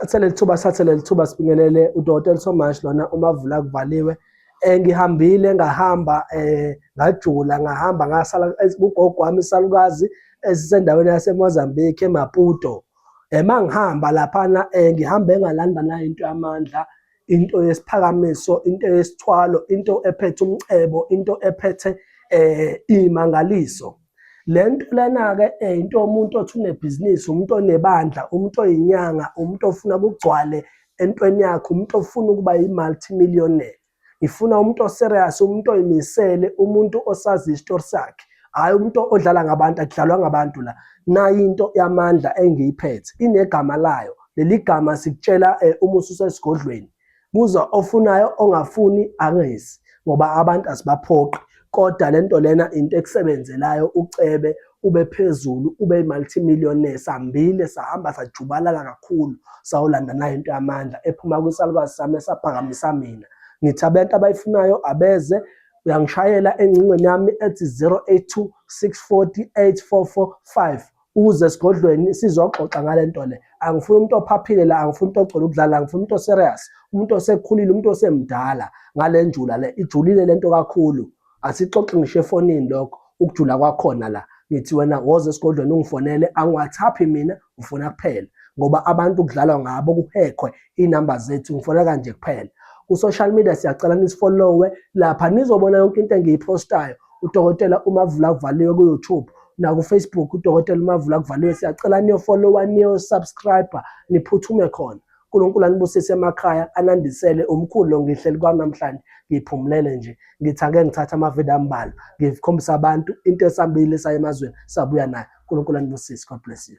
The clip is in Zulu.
Sithathe leli thuba, sithathe leli thuba sibingelele uDokotela Thomas lona umavula kuvaliwe. Ngihambile ngahamba ngajula ngahamba ngasala kugogo wami isalukazi esisendaweni yaseMozambique eMaputo. Mangihamba laphana ngihambe ngalanda nayo into yamandla, into yesiphakamiso, into yesithwalo, into ephethe umcebo, into ephethe imangaliso. Le nto lena-ke into yomuntu othi unebhizinisi, umuntu onebandla, umuntu oyinyanga, umuntu ofuna kugcwale entweni yakhe, umuntu ofuna ukuba yi-multimillionaire. Ngifuna umuntu o-serious, umuntu oyimisele, umuntu osazi isitori sakhe, hhayi umuntu odlala ngabantu, akudlalwa ngabantu la. Nayi into yamandla engiyiphethe, inegama layo. Leli gama sikutshela uma ususesigodlweni. Kuza ofunayo ongafuni angezi ngoba abantu asibaphoqi kodwa lento lena into ekusebenzelayo ucebe ube phezulu ube multimillionaire. Sambile sahamba sajubalala kakhulu sawulanda nayo into yamandla ephuma kwisalukazi sami esaphakamisa mina. Ngithi abantu abayifunayo abeze, uyangishayela engcingweni yami ethi 082 640 8445 uze esigodlweni sizoxoxa ngale nto le. Angifuni umuntu ophaphile la, angifuni umuntu ogcwele ukudlala, angifuni umuntu oserious, umuntu osekhulile, umuntu osemdala ngale njula le. Ijulile lento kakhulu, asixoxe ngisho efonini lokho ukujula kwakhona la. Ngithi wena woza esigodlweni ungifonele, angiwathaphi mina, ufuna kuphela ngoba abantu kudlalwa ngabo kuhekhwe iy'namba zethu, ngifonela kanje kuphela. Ku-social media siyacela nisifollowe lapha nizobona yonke into engiyiphostayo. Udokotela uMavula kuvaliwe ku-YouTube naku-Facebook, udokotela uMavula kuvaliwe. Siyacela niyofollowa, niyo-subscribe, niphuthume khona. uNkulunkulu anibusise emakhaya, anandisele. Umkhulu lo ngihleli kwami namhlanje, ngiphumulele nje. Ngithi ake ngithathe amavidiyo ambalwa ngikhombise abantu into esambile saye emazweni sabuya nayo. uNkulunkulu anibusise. God bless you.